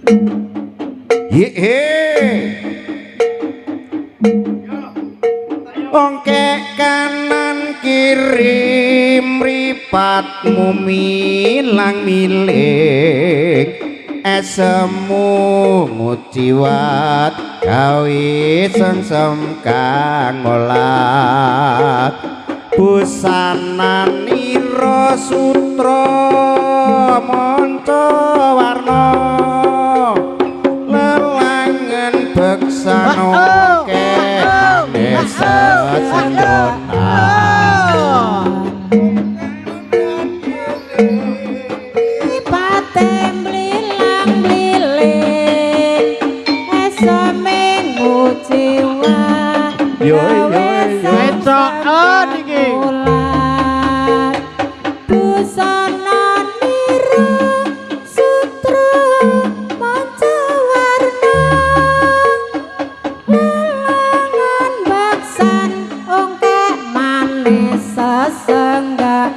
Ye. Ongkek kanan kiri mripatmu milang miling, esemu nguciwat gawe sengsem kang molat. Busananira sutra manca warna, lelangen beksan ongkek manis sesendonan. Mripate mlilang mliling, eseme nguciwat Yo yo yo. Wecokan iki. Busananira sutra manca warna, lelangan baksan ongkek manis sesenggahan.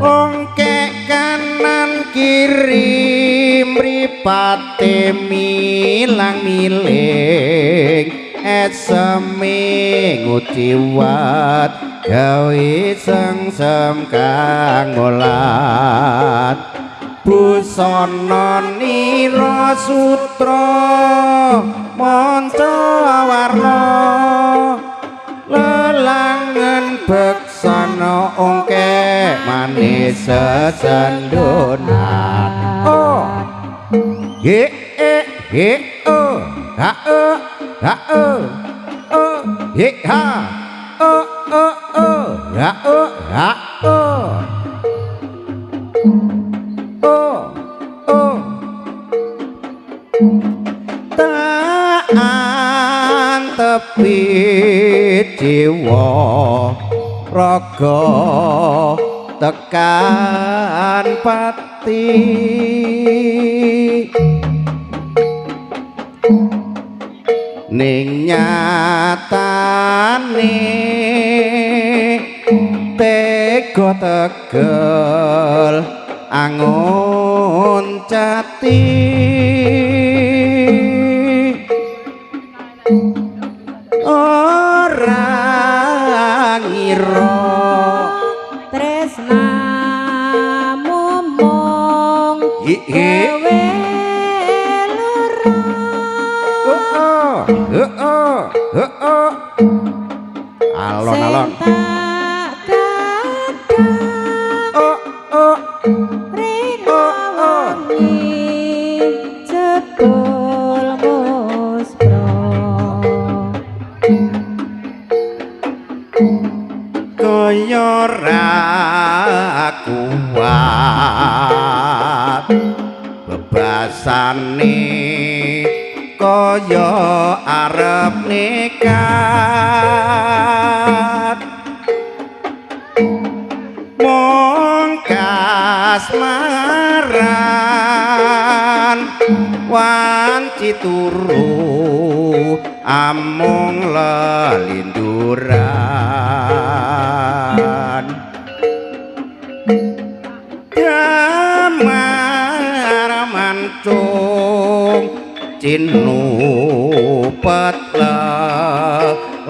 Ongkek kanan kiri mripate milang miling, eseme nguciwat gawe sengsem kang molat. Busana nira sutra manca warna, lelangen beksana ongkek manis sesendonan. Oh ye e ye o ha o ha o o ye ha o o o ha o ha o o o. Tak antepi jiwa raga tekan pati, ning nyatane tega tegel angon jati. Ora ngira tresnamu mung gawe lara. Heeh heeh. Alon-alon. Sing tak kadang Oh oh rina wengi jebul muspro. Kaya ra kuat bebasane, kaya arep nekat. Mung kasmaran wanci turu amung lelinduran. Damar mancung cinupet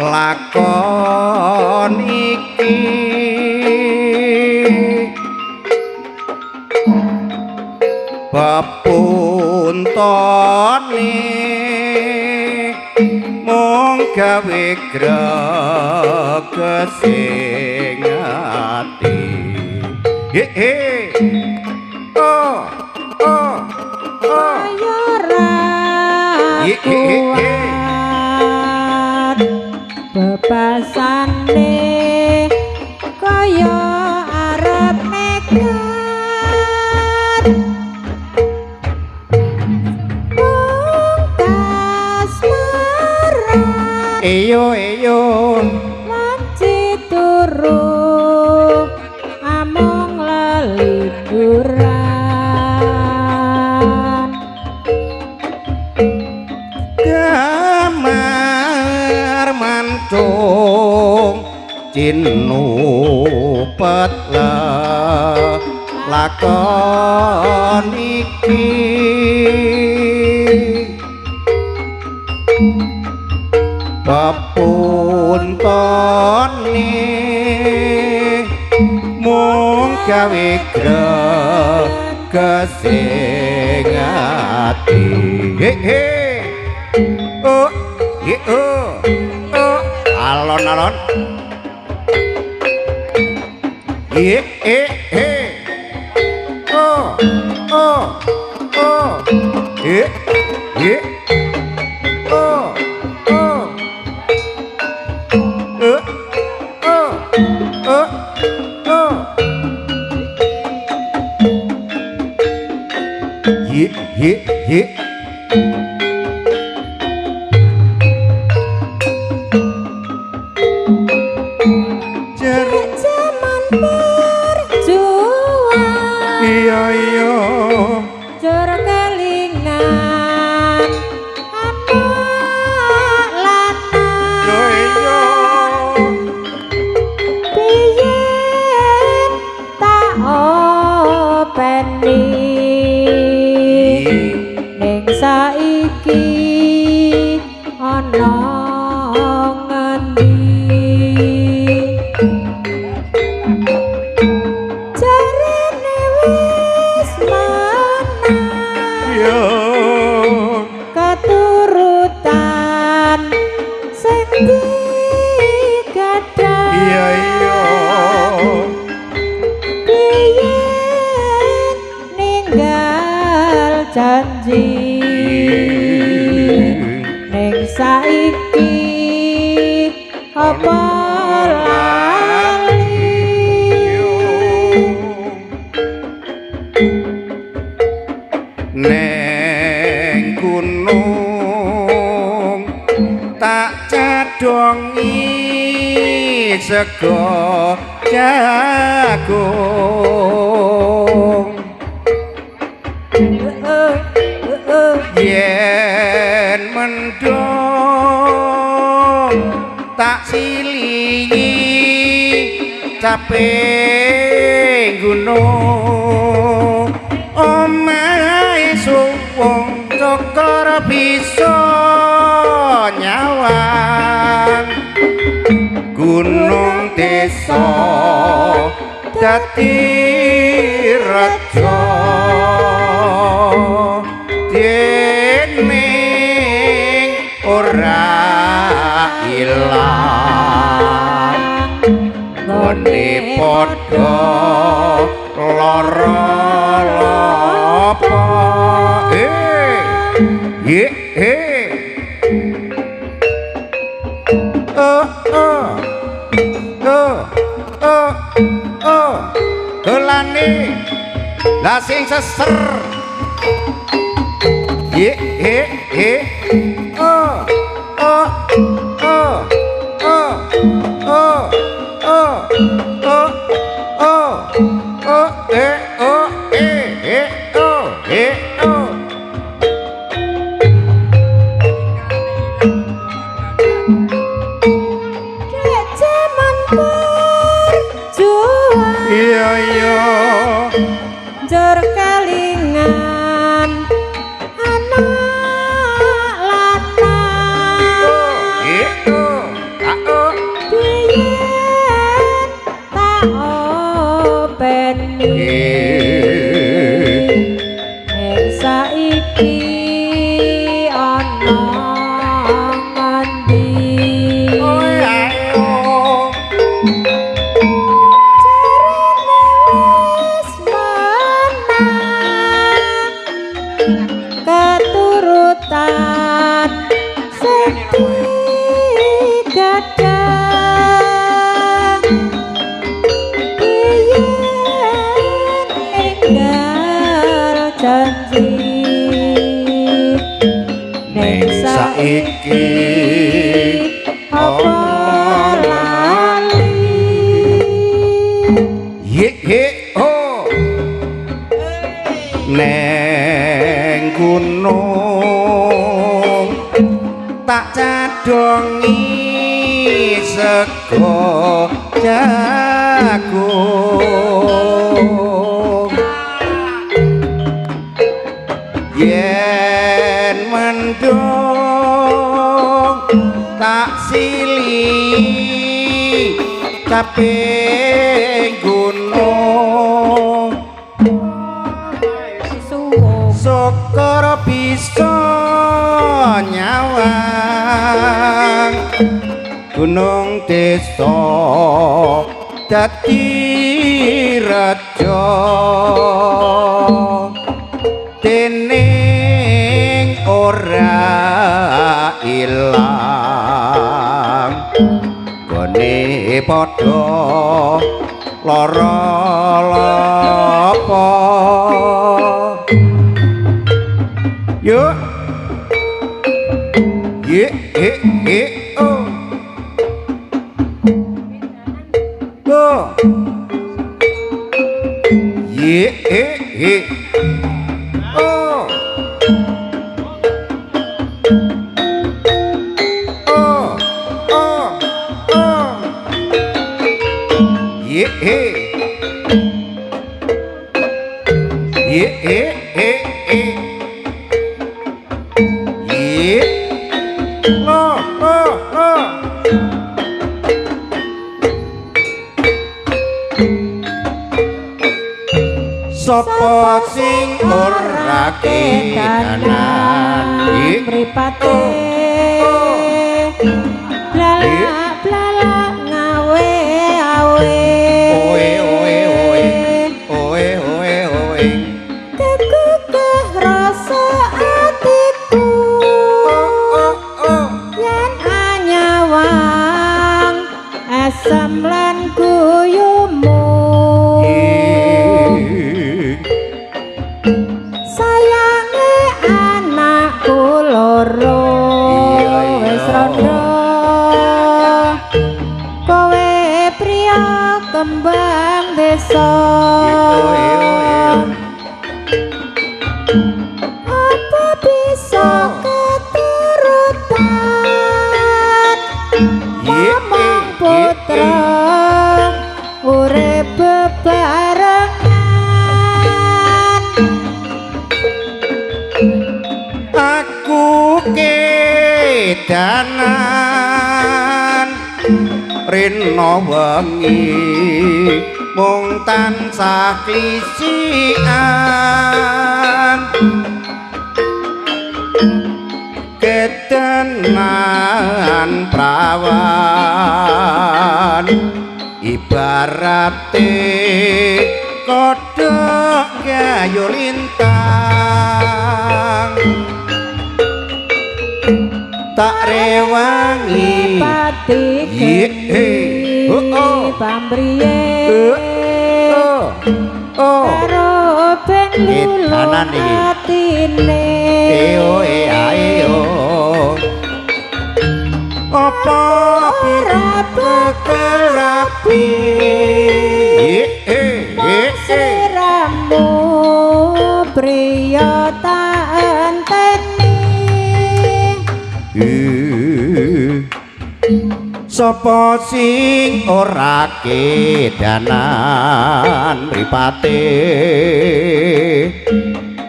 lakon iki, pepuntone mung gawe gregesing ati. He he oh oh oh. Kaya ra Ye he he he. kuat bebasane, kaya arep nekat. Mung kasmaran Eyo eyo. wanci turu amung lelinduran. Damar mancung cinupet lakon iki, gawe gregesing ati. He he. Oh, he oh. Oh, alon-alon. He he he. Oh, oh, oh. He he. Oh, oh. Oh, oh, oh, oh. Ye ye ye. Jeruk Jaman perjuang iya iya. Jur kelingan anak lanang Yo iya. Biyen tak openi ning saiki ana ngendi jarene wis menang Yo. Keturutan sing digadang Iya iya. Biyen ninggal janji ning saiki apa lali Neng gunung tak cadongi sego jagung. Yen mendung tak silihi caping gunung. Omahe suwung cokor bisa nyawang. Gunung desa dadi raja dening ora ilang. Gone padha lara lapa. Eh ye he. Oh oh oh oh oh. Dolane lah sing seser. Ye he he. Oh oh oh oh oh oh oh oh oh eh oh eh eh oh eh oh. Dek jaman perjuang Iya iya. Jur kelingan anak lanang Eh oh ah oh. Biyen tak openi Eh. ning saiki ana ngendi Oh ayo. Jarene wis menang keturutan sing digadang biyen ninggal janji Ning saiki apa lali Ye he ho. Neng gunung tak cadongi sego jagung. Yen mendung tak sili caping gunung. Syukur bisa nyawang gunung desa dadi raja dening ora ilang gone padha lara lapa. Yuk. Ye e e o. O. Ye e e o. O o o. Ye e. Ye e e e. Ye. Lo lo lo. Sapa sing ora kedanan mripate blalak blalak ngawe awe oe oe oe oe oe oe kekekeh rasa atiku yen anyawang asem lan guyumu sayange anakku loro wis rondo kowe priya kembang desa apa bisa keturutan momong putra urip bebarengan. Aku kedanan rina wengi mung tansah klisikan kedanan prawan ibarate kodhok gayo lintang tak rewangi pati ye oh pamriye oh oh karo ben lulu atine e o e a e o apa ora bakal rapi sliramu priya tak enteni. Sapa sing ora kedanan mripate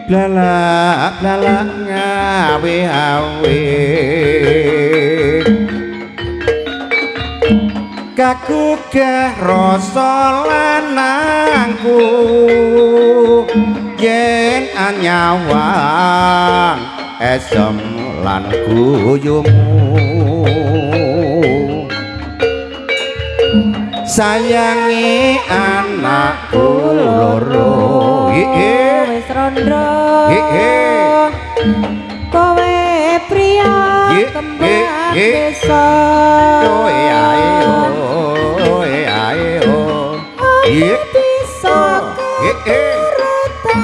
blalak blalak ngawe awe kagugah rasa lanangku yen anyawang esem lan guyumu sayangi anakku loro wis rondo kowe priya kembang desa oe ae oe ae o bisa keturutan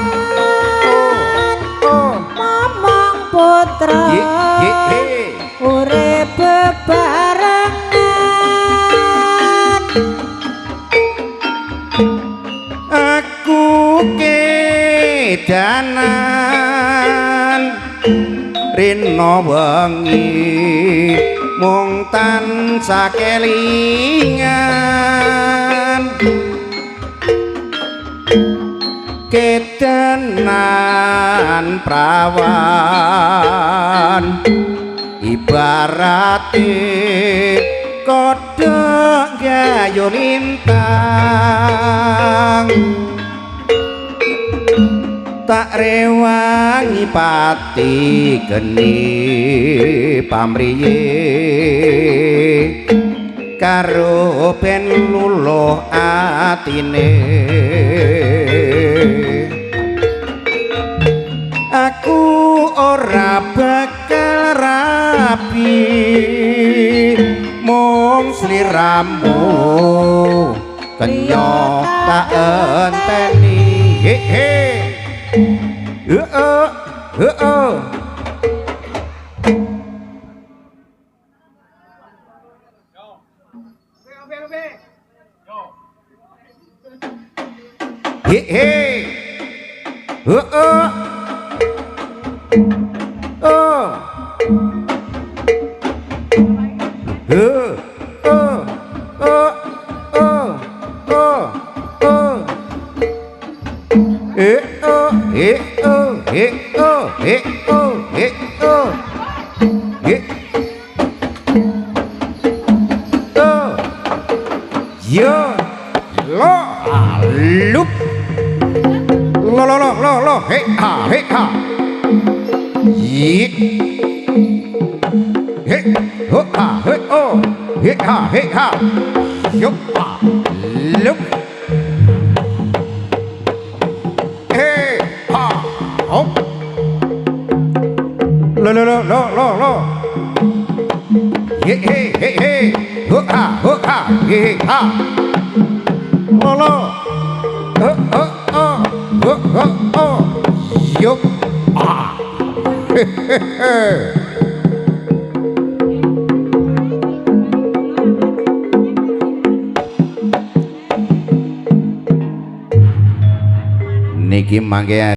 momong putra urip bebarengan. Aku kedanan rina wengi mung tansah kelingan kedanan prawan ibarate kodhok gayo lintang Tak rewangi pati geni pamriye karo ben luluh atine. Aku ora bakal rabi mung sliramu kenya tak enteni. He he heeh heeh. He he heeh. Oh. Oh. Oh. Oh. Oh. Oh. Oh. Eh oh, eh oh, eh oh, eh oh, eh oh. Eh. Oh. Yo. Lo. Lup. Lo lo lo lo lo. He ha he ha. Yi. He ho ha he oh. He ha he ha. Yup ha. Lup. He ha. Hop. Lo lo lo lo lo lo. He he he he. Ho ha ho ha. He he ha. Lo lo. Ho ho ho. Ho ho ho. Yup. Ah. Hehehe. Niki mangke